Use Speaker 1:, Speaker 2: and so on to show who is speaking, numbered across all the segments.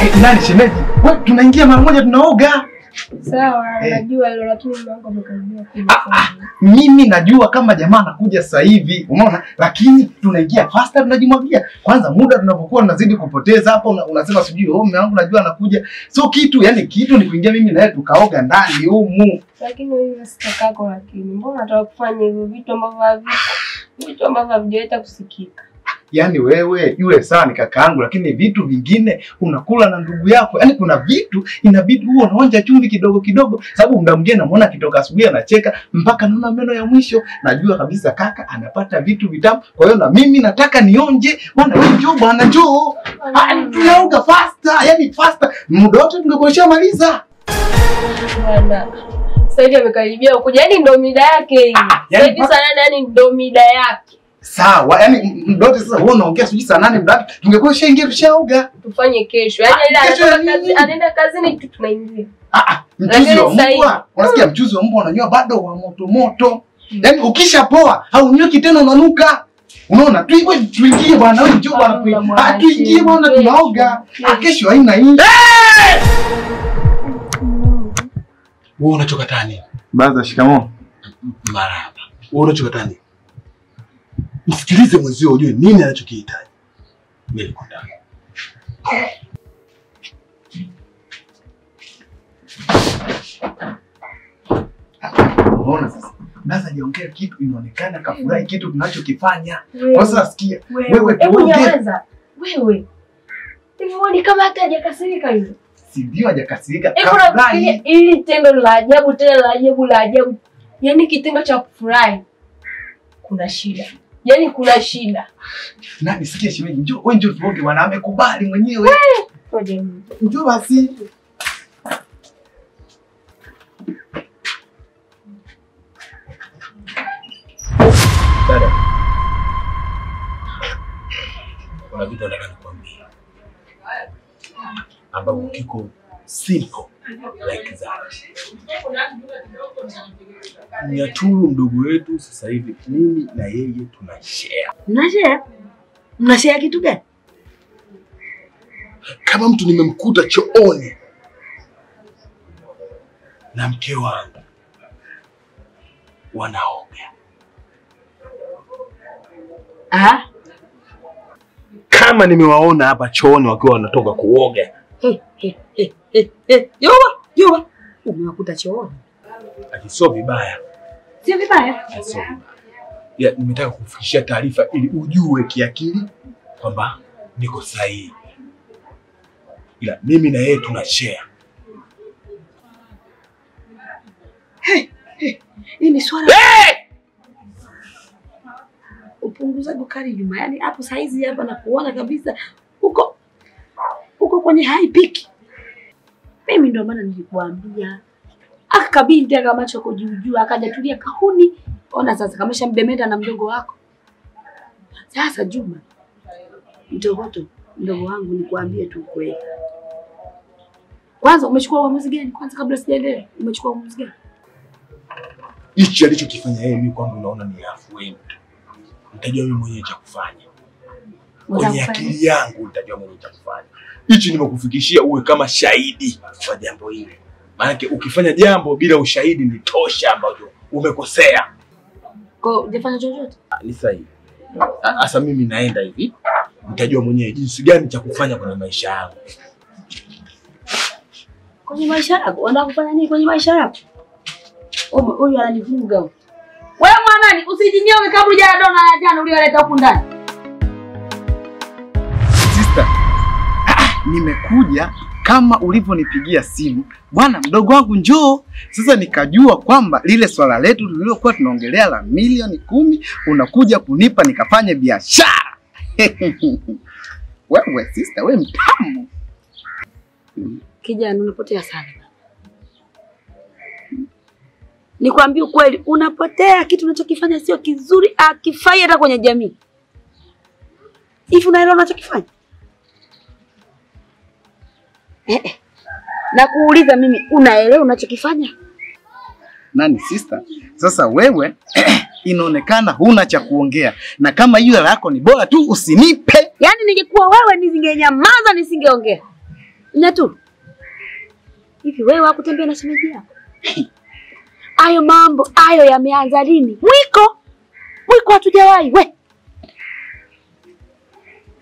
Speaker 1: Nani shemeji? Wewe tunaingia mara moja tunaoga.
Speaker 2: Sawa, najua hilo lakini mume wangu amekaribia kuja.
Speaker 1: Mimi najua kama jamaa anakuja sasa hivi, umeona? Lakini tunaingia faster tunajimwagia. Kwanza muda tunapokuwa tunazidi kupoteza hapo unasema sijui oh mume wangu najua anakuja. So kitu, yani kitu ni kuingia mimi na yeye tukaoga ndani humu.
Speaker 2: Lakini wewe sitakako lakini mbona unataka kufanya hivyo vitu ambavyo vitu ambavyo havijawahi kusikika?
Speaker 1: Yaani wewe yule sawa ni kakaangu lakini vitu vingine unakula na ndugu yako. Yaani kuna vitu inabidi huo unaonja chumvi kidogo kidogo sababu muda mwingine namuona kitoka asubuhi anacheka mpaka naona meno ya mwisho. Najua kabisa kaka anapata vitu vitamu. Kwa hiyo na mimi nataka nionje. Bwana wewe njoo bwana njoo. Tunaoga faster, yani faster. Muda wote tungekuwa maliza.
Speaker 2: Bwana sasa hivi amekaribia kuja. Yaani ndo mida yake hii. Sasa hivi sana yani ndo mida yake.
Speaker 1: Sawa, yani mdote sasa wewe unaongea sijui saa 8 mdote. Tungekuwa tushaingia tushaoga.
Speaker 2: Tufanye kesho. Yaani anaenda kazini tu tunaingia.
Speaker 1: Mchuzi wa mbwa. Unasikia mchuzi wa mbwa unanywa bado wa moto moto. Yaani ukishapoa haunyoki tena unanuka. Unaona? Tuingie bwana wewe njoo bwana. Tuingie bwana tunaoga. Kesho haina hii.
Speaker 3: Wewe unachokataa nini?
Speaker 1: Baza, shikamoo.
Speaker 3: Marhaba. Wewe unachokataa nini? Msikilize mwenzio ujue nini anachokihitaji. Mimi niko ndani.
Speaker 1: Unaona sasa? Baza hajaongea kitu inaonekana kafurahi kitu tunachokifanya. Kwa sasa sikia. Wewe tuongee.
Speaker 2: Wewe. Hivi ni kama hata hajakasirika yule.
Speaker 1: Si ndio hajakasirika. Kafurahi.
Speaker 2: Ili tendo la ajabu tena la ajabu la ajabu. Yaani kitendo cha kufurahi kuna shida. Yaani kuna shida.
Speaker 1: Nani sikia shemeji, njoo wewe njoo tuoge bwana amekubali mwenyewe.
Speaker 2: Ngoja.
Speaker 1: Njoo basi.
Speaker 3: Dada. Kuna vitu nataka nikwambie. Ambapo kiko simple like that. Nyaturu mdogo wetu sasa hivi mimi na yeye tuna share.
Speaker 4: Mna share? Mna share kitu gani?
Speaker 3: Kama mtu nimemkuta chooni na mke wangu wanaoga. Kama nimewaona hapa chooni wakiwa wanatoka kuoga.
Speaker 4: Yoba, umewakuta chooni.
Speaker 3: Sio vibaya.
Speaker 4: Sio vibaya?
Speaker 3: Sio vibaya. Ya, nimetaka kukufikishia taarifa ili ujue kiakili kwamba niko sahihi. Ila mimi na yeye tuna share.
Speaker 4: Hii ni swala.
Speaker 3: Hey!
Speaker 4: Upunguza bukari Juma. Yaani hapo saizi hapa na kuona kabisa uko kwenye high peak. Mimi ndio maana nilikuambia. Akakabidi kama macho kujiujua akajatulia kahuni. Ona sasa kamesha mbemenda na mdogo wako. Sasa Juma, mtoto mdogo wangu nikuambie tu kweli. Kwanza umechukua uamuzi gani? Kwanza kabla sijaendelea, umechukua uamuzi gani?
Speaker 3: Hichi alichokifanya yeye mimi kwangu naona ni afueni. Nitajua mimi mwenyewe cha kufanya. Kwenye akili yangu nitajua mwenyewe cha kufanya. Hichi nimekufikishia uwe kama shahidi kwa jambo hili. Maana ukifanya jambo bila ushahidi ni tosha ambacho umekosea.
Speaker 4: Kwa hujafanya chochote?
Speaker 3: Ni sahihi. Sasa mimi naenda hivi, nitajua mwenyewe jinsi gani cha kufanya kwenye maisha yangu.
Speaker 4: Kwenye maisha yako? Unataka kufanya nini kwenye maisha yako? Huyu ananivuga huyu. Wewe mwanani usijinyoe kabla hujala dona ya jana uliyoleta huku ndani.
Speaker 1: Sister, nimekuja kama ulivyonipigia simu. Bwana mdogo wangu njoo. Sasa nikajua kwamba lile swala letu tulilokuwa tunaongelea la 10,000,000 unakuja kunipa nikafanye biashara. Wewe sister, wewe mtamu.
Speaker 4: Kijana unapotea sana. Nikwambie ukweli, unapotea. Kitu unachokifanya sio kizuri, akifai hata kwenye jamii. Hivi unaelewa unachokifanya? Na kuuliza mimi, unaelewa unachokifanya?
Speaker 1: Nani sister? Sasa wewe inaonekana huna cha kuongea. Na kama hiyo hela yako ni bora tu usinipe.
Speaker 4: Yaani ningekuwa wewe nisingenyamaza, nisingeongea. Mnyaturu. Hivi wewe hakutembea na shemeji yako? Hayo mambo hayo yameanza lini? Mwiko. Mwiko hatujawahi we.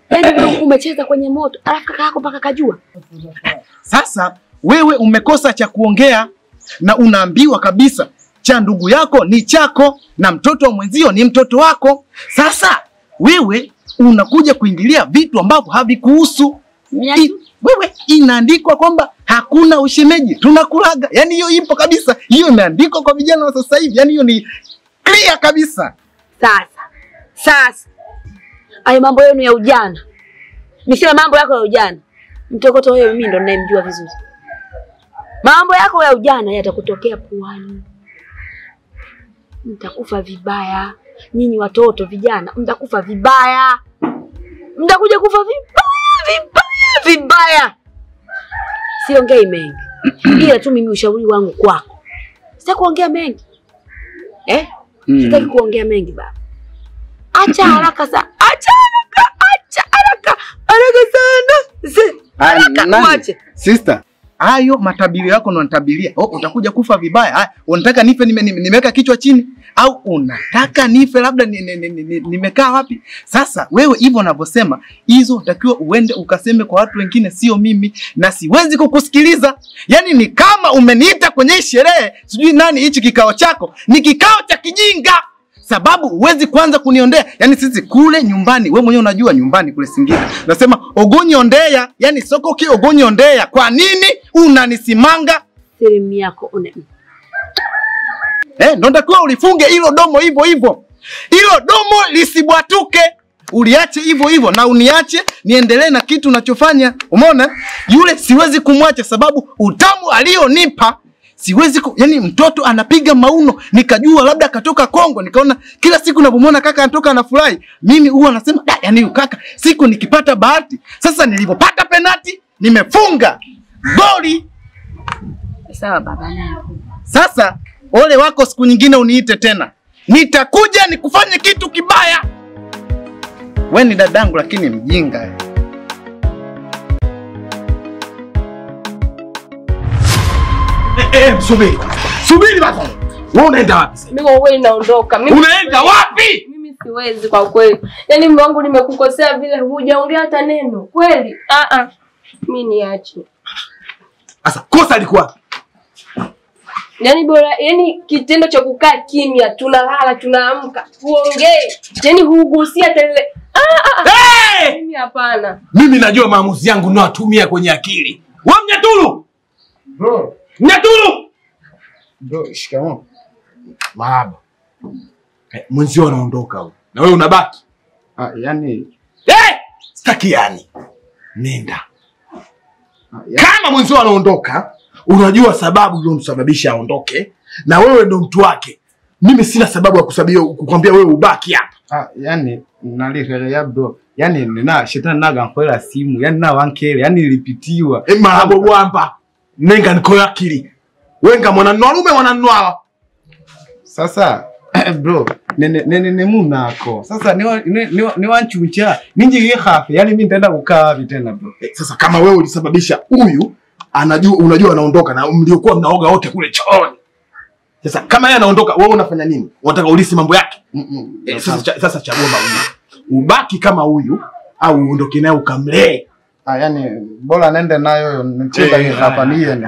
Speaker 4: Yaani umecheza kwenye moto, alafu kaka yako mpaka kajua.
Speaker 1: Sasa wewe umekosa cha kuongea na unaambiwa kabisa cha ndugu yako ni chako na mtoto wa mwenzio ni mtoto wako. Sasa wewe unakuja kuingilia vitu ambavyo havikuhusu. Wewe inaandikwa kwamba hakuna ushemeji, tunakulaga. Yaani hiyo ipo kabisa. Hiyo imeandikwa kwa vijana wa sasa hivi. Yaani hiyo ni clear kabisa.
Speaker 4: Sasa hayo mambo yenu ya ujana. Nisema mambo yako ya ujana. Mtokoto wewe mimi ndo ninayemjua vizuri. Mambo yako ya ujana yatakutokea puani. Mtakufa vibaya. Nyinyi watoto vijana mtakufa vibaya. Mtakuja kufa vibaya, vibaya, vibaya. Siongei mengi. Ila tu mimi ushauri wangu kwako. Sitaki kuongea mengi. Sitaki kuongea mengi baba. Acha haraka sana. Acha haraka, acha haraka. Haraka sana. Haraka uache.
Speaker 1: Sister, hayo matabiri yako ndo nitabiria. Oh, utakuja kufa vibaya. Haya, unataka nife nimeweka kichwa chini au unataka nife labda nimekaa wapi? Sasa wewe hivyo unavyosema, hizo unatakiwa uende ukaseme kwa watu wengine, sio mimi, na siwezi kukusikiliza. Yaani ni kama umeniita kwenye sherehe, sijui nani, hichi kikao chako ni kikao cha kijinga. Sababu huwezi kwanza kuniondea. Yaani sisi kule nyumbani, wewe mwenyewe unajua nyumbani kule Singida. Nasema ogonyondea, yani soko ki ogonyondea. Kwa nini unanisimanga?
Speaker 4: Sehemu yako une.
Speaker 1: Ndio nitakuwa ulifunge hilo domo hivyo hivyo. Hilo domo lisibwatuke. Uliache hivyo hivyo na uniache niendelee na kitu ninachofanya. Umeona? Yule siwezi kumwacha sababu utamu alionipa siwezi yani mtoto anapiga mauno nikajua labda katoka Kongo, nikaona kila siku ninapomuona kaka anatoka anafurahi, mimi huwa nasema da, yani huyu kaka siku nikipata bahati. Sasa nilipopata penalti nimefunga goli.
Speaker 4: Sawa baba yangu.
Speaker 1: Sasa ole wako siku nyingine uniite tena. Nitakuja nikufanye kitu kibaya. Wewe ni dadangu lakini mjinga.
Speaker 3: Subiri. Subiri basi. Wewe unaenda wapi sasa?
Speaker 2: Mimi kwa kweli naondoka. Mimi
Speaker 3: unaenda wapi?
Speaker 2: Mimi siwezi kwa kweli. Yaani mume wangu nimekukosea vile hujaongea hata neno. Kweli? Mimi niache.
Speaker 3: Sasa kosa liko wapi?
Speaker 2: Yaani bora, yaani kitendo cha kukaa kimya, tunalala, tunaamka, huongee. Yaani hugusia hata ile. Hey! Mimi hapana.
Speaker 3: Mimi najua maamuzi yangu ninayotumia kwenye akili. Wewe Mnyaturu!
Speaker 1: Bro.
Speaker 3: Mnyaturu!
Speaker 1: Bro, shikamoo.
Speaker 3: Marahaba. Mwenzio anaondoka huyo. Na wewe unabaki.
Speaker 1: Yani
Speaker 3: sitaki yani. Nenda. Kama mwenzio anaondoka, unajua sababu iliyomsababisha aondoke na wewe ndo mtu wake. Mimi sina sababu ya kukwambia wewe ubaki hapa.
Speaker 1: Yani nalirelea bro. Yani nina shetani naga nkwela simu, yani na wankele, yani nilipitiwa.
Speaker 3: Marahaba bwamba. Nenga niko akili. Wenga mwananwalume mwananwala.
Speaker 1: Sasa bro, nene munako. Sasa ni wanchuncha, ninji hafi. Yani mimi nitaenda kukaa wapi tena bro?
Speaker 3: Sasa kama wewe ulisababisha huyu anajua, unajua anaondoka na mliokuwa mnaoga wote kule chooni. Sasa kama yeye anaondoka, wewe unafanya nini? Unataka ulisi mambo yake? Sasa chagua mawili. Ubaki kama huyu au uondoke naye ukamlee.
Speaker 1: Yani bora nende nayo nicheza hapa niende.